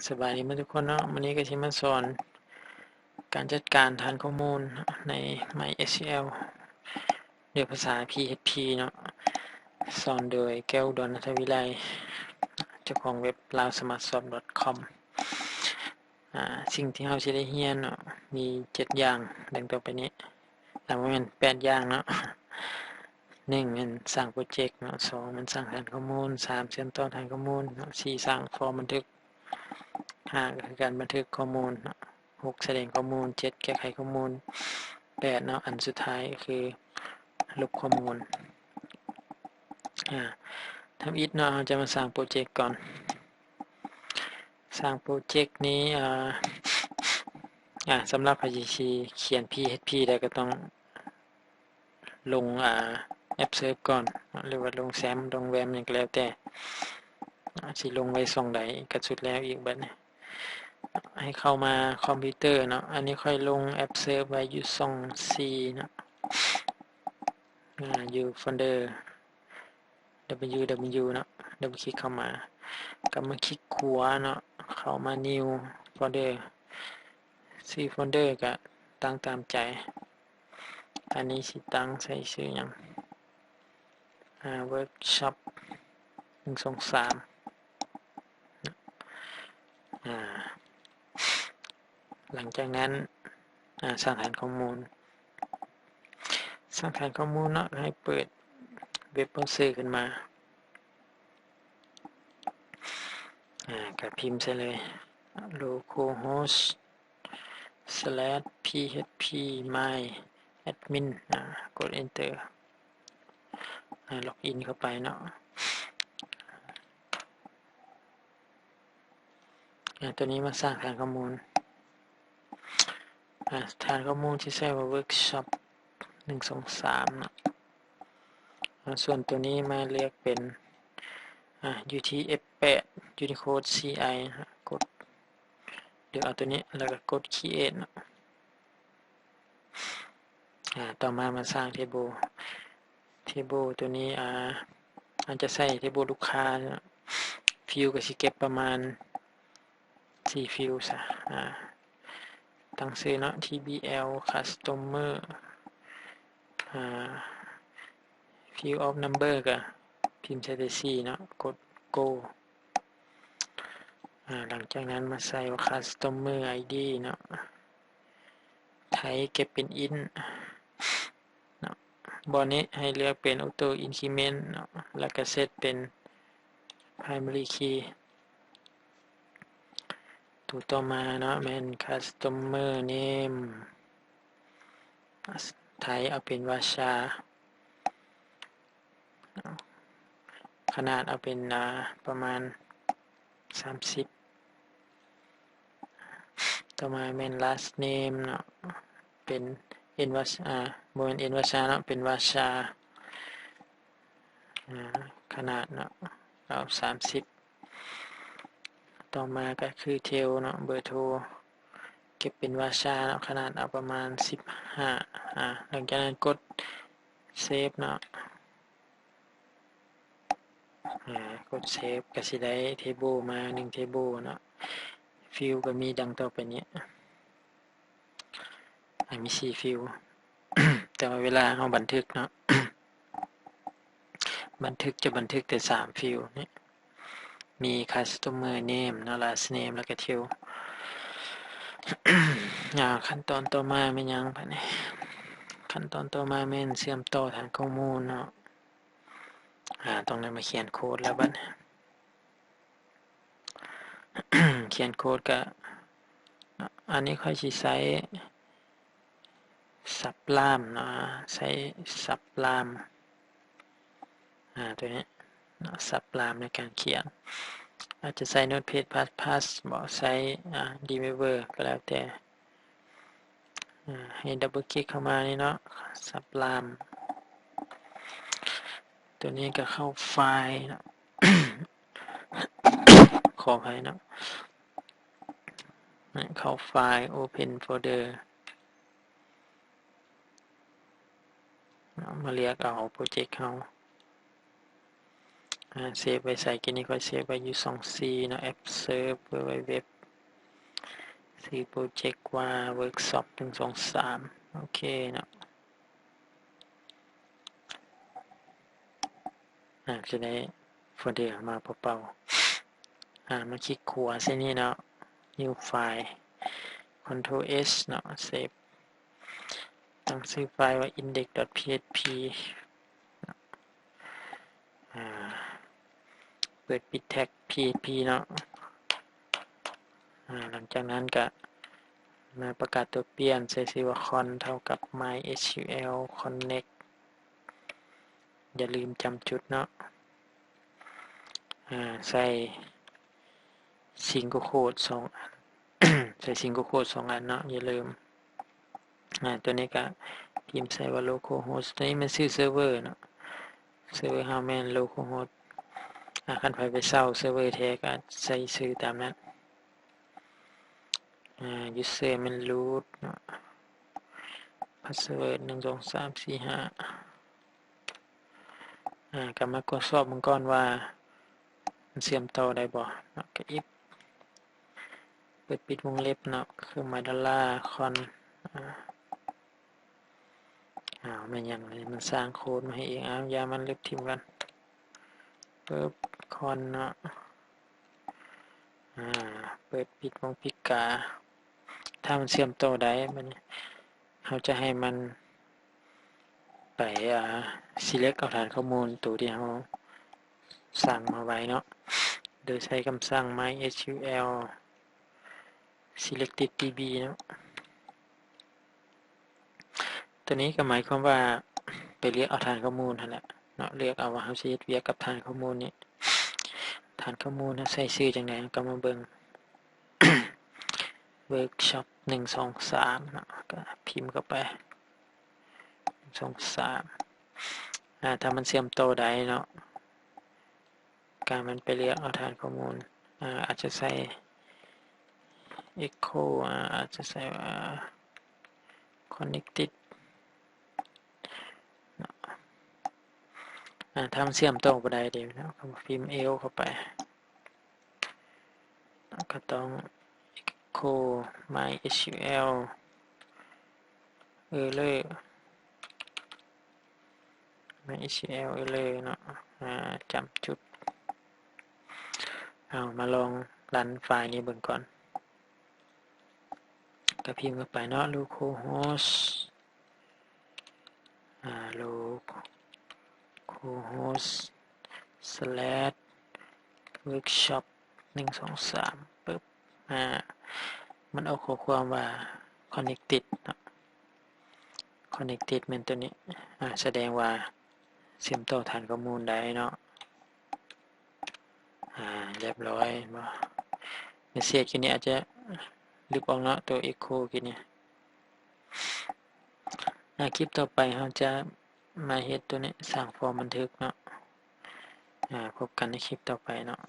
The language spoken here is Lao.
ສະບາຍດີໝົດທຸກຄົນເນາະ, ມື້ນີ້ກໍຊິມາສອນການຈັດການຖານຂໍ້ມູນໃນ MySQL ດ້ວຍພາສາ PHP ເນາະ, ສອນໂດຍ ແກ້ວອຸດອນ ນັດທະວິໄລ ເຈົ້າຂອງເວັບ lawsmartshop.com. ອາ ສິ່ງທີ່ເຮົາຊິໄດ້ຮຽນເນາະ ມີເຈັດຢ່າງດັ່ງຕໍ່ໄປນີ້, ອາ ບໍ່ແມ່ນ ແປດຢ່າງເນາະ. ໜຶ່ງແມ່ນສ້າງໂປຣເຈັກເນາະ, ສອງແມ່ນສ້າງຖານຂໍ້ມູນ, ສາມເຊື່ອມຕໍ່ຖານຂໍ້ມູນເນາະ, ສີ່ສ້າງຟອມບັນທຶກ, ຫ້າກໍຄືການບັນທຶກຂໍ້ມູນເນາະ, ຫົກສະແດງຂໍ້ມູນ, ເຈັດແກ້ໄຂຂໍ້ມູນ, ແປດເນາະ ອັນສຸດທ້າຍກໍຄືລົບຂໍ້ມູນ. ອາ ທຳອິດເນາະ ເຮົາຈະມາສ້າງໂປຣເຈັກກ່ອນ. ສ້າງໂປຣເຈັກນີ້ ອາ ອາ ສຳລັບໃຜທີ່ຊິຂຽນ PHP ໄດ້ກໍຕ້ອງລົງ ອາ AppServe ກ່ອນເນາະ ຫຼືວ່າລົງ XAMPP ລົງ WAMP ຫຍັງກໍແລ້ວແຕ່ ອາ ຊິລົງໄວ້ຊ່ອງໃດກໍສຸດແລ້ວອີກ. ບັດນີ້ໃຫ້ເຂົ້າມາຄອມພິວເຕີເນາະ, ອັນນີ້ຂ້ອຍລົງ AppServe ໄວ້ຢູ່ຊ່ອງສີ່ເນາະ, ອາ ຢູ່ໂຟນເດີ www ເນາະ, ດັບເບິນຄລິກເຂົ້າມາ, ກັບມາຄລິກຂວາເນາະ, ເຂົ້າມາ New Folder, ຊື່ໂຟນເດີກະຕັ້ງຕາມໃຈ. ອັນນີ້ຊິຕັ້ງໃສ່ຊື່ຫຍັງ? ອາ Workshop ໜຶ່ງ ສອງ ສາມ. ອາ ຫຼັງຈາກນັ້ນ ອາ ສ້າງຖານຂໍ້ມູນ, ສ້າງຖານຂໍ້ມູນເນາະ, ໃຫ້ເປີດເວັບເບຣາເຊີຂຶ້ນມາ, ອາ ກະພິມໃສ່ເລີຍ localhost slash php my admin ອາ ກົດ Enter. ອາ ລັອກອິນເຂົ້າໄປເນາະ, ອາ ຕົວນີ້ມາສ້າງຖານຂໍ້ມູນ, ອາ ຖານຂໍ້ມູນທີ່ໃຊ້ວ່າ Workshop ໜຶ່ງ ສອງ ສາມເນາະ, ອາ ສ່ວນຕົວນີ້ມາເລືອກເປັນ ອາ UTF ແປດ Unicode ສີ່ ໄອ ນະ, ກົດ ເລືອກເອົາຕົວນີ້ ແລ້ວກໍກົດ Create ເນາະ. ອາ ຕໍ່ມາມາສ້າງ Table, Table ຕົວນີ້ ອາ ອາດຈະໃສ່ Table ລູກຄ້າເນາະ, Field ກໍຊິເກັບປະມານສີ່ Field ຊະ, ອາ ຕັ້ງຊື່ເນາະ TBL Customer, ອາ Field of Number ກໍພິມໃສ່ແຕ່ສີ່ເນາະ, ກົດ Go. ອາ ຫຼັງຈາກນັ້ນມາໃສ່ວ່າ Customer ID ເນາະ, Type ເກັບເປັນ Int ເນາະ, ບ່ອນນີ້ໃຫ້ເລືອກເປັນ Auto Increment ເນາະ, ແລ້ວກໍ Set ເປັນ Primary Key. ຕົວຕໍ່ມາເນາະ ແມ່ນ Customer Name, Type ເອົາເປັນ Vasha, ຂະໜາດເອົາເປັນ ອາ ປະມານສາມສິບ. ຕໍ່ມາແມ່ນ Last Name ເນາະ, ເປັນ N Vas- ອາ ບໍ່ແມ່ນ N Vasha ເນາະ, ເປັນ Vasha, ອາ ຂະໜາດເນາະ ເອົາສາມສິບ. ຕໍ່ມາກໍຄື Tel ເນາະ, ເບີໂທ ເກັບເປັນ Vasha ເນາະ, ຂະໜາດເອົາປະມານສິບຫ້າ. ອາ ຫຼັງຈາກນັ້ນກົດ Save ເນາະ, ອາ ກົດ Save ກໍຊິໄດ້ Table ມາ ໜຶ່ງ Table ເນາະ, Field ກໍມີດັ່ງຕໍ່ໄປນີ້. ອາ ມີສີ່ Field ແຕ່ວ່າເວລາເຮົາບັນທຶກເນາະ ບັນທຶກຈະບັນທຶກແຕ່ສາມ Field ນີ້, ມີ Customer Name ເນາະ, Last Name ແລ້ວກໍ Tel. ອາ ຂັ້ນຕອນຕໍ່ມາແມ່ນຫຍັງບາດນີ້? ຂັ້ນຕອນຕໍ່ມາແມ່ນເຊື່ອມຕໍ່ຖານຂໍ້ມູນເນາະ, ອາ ຕ້ອງໄດ້ມາຂຽນໂຄດແລ້ວບັດນີ້. ຂຽນໂຄດກະ ອັນນີ້ຂ້ອຍຊິໃຊ້ Sublime ເນາະ, ໃຊ້ Sublime ອາ ຕົວນີ້ເນາະ Sublime ໃນການຂຽນ, ອາດຈະໃຊ້ Notepad Plus Plus ບໍ ໃຊ້ ອາ Dreamweaver ກໍແລ້ວແຕ່. ອາ ໃຫ້ດັບເບິນຄລິກເຂົ້າມານີ້ເນາະ Sublime, ຕົວນີ້ກໍເຂົ້າ File ເນາະ ຂໍອະໄພເນາະ, ເຂົ້າ File Open Folder ເນາະ, ມາເລືອກເອົາໂປຣເຈັກເຮົາ. ອາ ເຊບໄວ້ໃສ? ກີ້ນີ້ຂ້ອຍເຊບໄວ້ຢູ່ຊ່ອງສີ່ເນາະ ແອັບເຊີບ ເວີບ ເວັບ ຊື່ໂປຣເຈັກວ່າ ເວີກຊັອບ ໜຶ່ງ ສອງ ສາມ ໂອເຄເນາະ. ອາ ຈະໄດ້ໂຟນເດີມາເປົ່າໆ. ອາ ມາຄລິກຂວາໃສ່ນີ້ເນາະ ນິວໄຟລ໌ ຄອນໂທຣເອັສເນາະ ເຊບ ຕັ້ງຊື່ໄຟລ໌ວ່າ ອິນເດັກດອດພີເອັດພີ ອາ ເປີດປິດແທັກພີເອັດພີເນາະ. ອາ ຫຼັງຈາກນັ້ນກະມາປະກາດຕົວປ່ຽນ ໃສ່ຊື່ວ່າ ຄອນ ເທົ່າກັບ ມາຍເອັດຊ໌ຄິວແອລ ຄອນເນັກ ຢ່າລືມຈຳຈຸດເນາະ. ອາ ໃສ່ຊິງໂກໂຄດສອງອັນ ໃສ່ຊິງໂກໂຄດສອງອັນເນາະ ຢ່າລືມ. ອາ ຕົວນີ້ກະພິມໃສ່ວ່າ ໂລຄໍໂຮສ ຕົວນີ້ແມ່ນຊື່ເຊີເວີເນາະ ເຊີເວີເຮົາແມ່ນໂລຄໍໂຮສ. ອາ ຄັນໃຜໄປເຊົ່າເຊີເວີແທ້ກະໃສ່ຊື່ຕາມນັ້ນ. ອາ ຢູເຊີແມ່ນຣູດເນາະ ພາສເວີດ ໜຶ່ງ ສອງ ສາມ ສີ່ ຫ້າ. ອາ ກະມາກວດສອບເບິ່ງກ່ອນວ່າມັນເຊື່ອມຕໍ່ໄດ້ບໍ່ເນາະ ກະອິບ ເປີດປິດວົງເລັບເນາະ ເຄື່ອງໝາຍດອລລາ ຄອນ ອາ ອ້າວ ແມ່ນຫຍັງນີ້ ມັນສ້າງໂຄດມາໃຫ້ເອງ. ອ້າວ ຢ່າມັນ ລົບຖິ້ມກ່ອນ. ປຶບ ຄອນເນາະ ອາ ເປີດປິດວົງປີກາ. ຖ້າມັນເຊື່ອມຕໍ່ໄດ້ ບາດນີ້ເຮົາຈະໃຫ້ມັນໄປ ອາ ຊີເລັກເອົາຖານຂໍ້ມູນໂຕທີ່ເຮົາສັ່ງມາໄວ້ເນາະ ໂດຍໃຊ້ຄຳສັ່ງ ມາຍເອັສຄິວແອລ ຊີເລັກຕິດດີບີເນາະ. ຕົວນີ້ກໍໝາຍຄວາມວ່າໄປເລືອກເອົາຖານຂໍ້ມູນຫັ້ນແຫຼະເນາະ ເລືອກເອົາວ່າເຮົາຊິເຮັດວຽກກັບຖານຂໍ້ມູນນີ້ ຖານຂໍ້ມູນເຮົາໃສ່ຊື່ຈັ່ງໃດ ເຮົາກໍມາເບິ່ງ ເວີກຊັອບ ໜຶ່ງ ສອງ ສາມ ເນາະ ກໍພິມເຂົ້າໄປ ໜຶ່ງ ສອງ ສາມ. ອາ ຖ້າມັນເຊື່ອມຕໍ່ໄດ້ເນາະ ການມັນໄປເລືອກເອົາຖານຂໍ້ມູນ ອາ ອາດຈະໃສ່ເອັກໂຄ ອາ ອາດຈະໃສ່ວ່າ ຄອນເນັກຕິດ ອາ ຖ້າມັນເຊື່ອມຕໍ່ບໍ່ໄດ້ເດເນາະ ກໍພິມເອລເຂົ້າໄປ ກໍຕ້ອງເອັກໂຄ ມາຍເອັສຄິວແອລ ເອີເລີ ມາຍເອັສຄິວແອລ ເອີເລີເນາະ ອາ ຈຳຈຸດ. ເອົາ ມາລອງຣັນໄຟລ໌ນີ້ເບິ່ງກ່ອນ ກໍພິມເຂົ້າໄປເນາະ ໂລຄໍໂຮສ ອາ ໂລຄໍໂຮສ ສະແລັດ ເວີກຊັອບ ໜຶ່ງ ສອງ ສາມ ປຶບ ອາ ມັນອອກຂໍ້ຄວາມວ່າ ຄອນເນັກຕິດເນາະ ຄອນເນັກຕິດແມ່ນຕົວນີ້ ອາ ສະແດງວ່າເຊື່ອມຕໍ່ຖານຂໍ້ມູນໄດ້ເນາະ. ອາ ຮຽບຮ້ອຍ ເຫັນບໍ່ ເມສເສດກີ້ນີ້ອາດຈະລຶບອອກເນາະ ຕົວເອັກໂຄກີ້ນີ້. ອາ ຄລິບຕໍ່ໄປເຮົາຈະມາເຮັດຕົວນີ້ ສ້າງຟອມບັນທຶກເນາະ. ອາ ພົບກັນໃນຄລິບຕໍ່ໄປເນາະ.